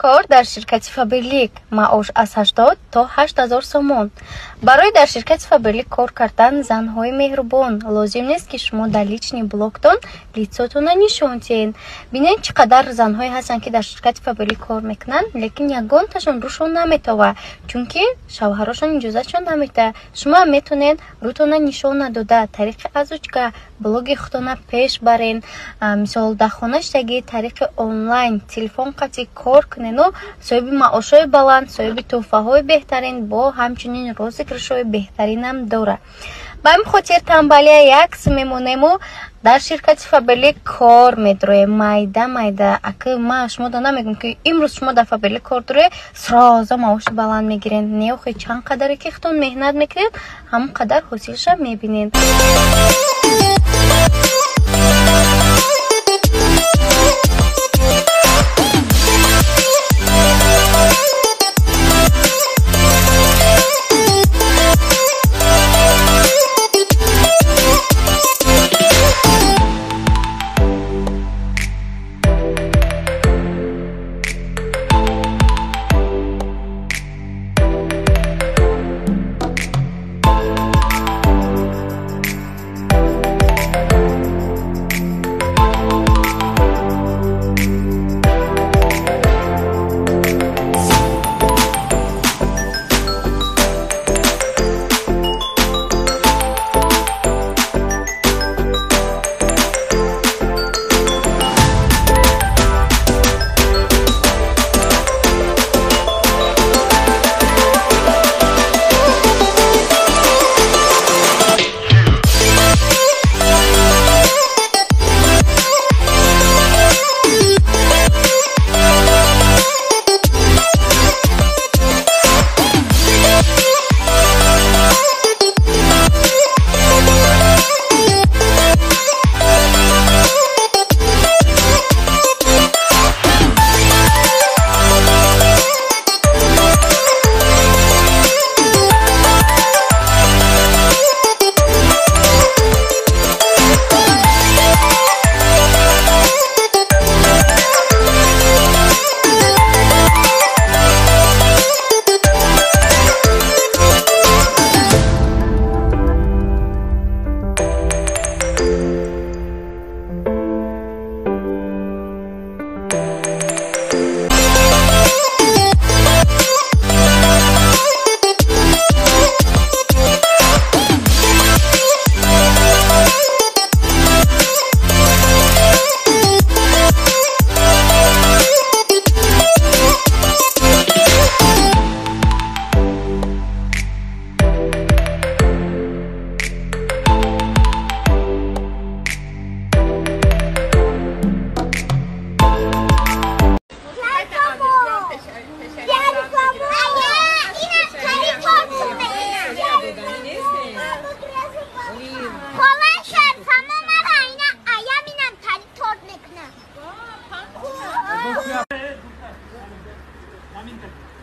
Кор дар ширкати Фаберлик, маош аз 80 то 8000 сомон. Барои дар ширкати Фаберлик кор кардан, занҳои меҳрубон, лозим нест, ки шумо дар личный блогтон лицотона нишон диҳед. Бинед, чӣ қадар занҳое ҳастанд, ки дар ширкати Фаберлик кор мекунанд, лекин ягонташон рӯшон наметова, чунки шавҳарошон иҷозатшон намедиҳад. Шумо метавонед рӯтона нишон надода, тариқи озвучка блоги худтона пеш барен. Мисол, дар хона шидаги тариқи онлайн телефон қатъи кор кунену соҳиби маошҳои баланд, соҳиби тӯҳфаҳои беҳтарин, бо ҳамчунин розыгрышҳои беҳтаринам дорад. Ба ҳамин хотир тамбалия якс мемонему дар ширкати Фаберлик кор медроем майда майда. Ака, ма шумо да намегӯм, ки имрӯз шумо дар Фаберлик кор доред, сразу маоши баланд мегиред. Не, охи, чанд қадаре ки худтон меҳнат мекунед, ҳамон қадар ҳосилша мебинед.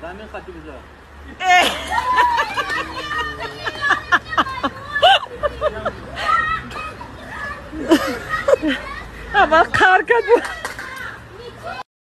زمین خطی بذار. اول کار کرد.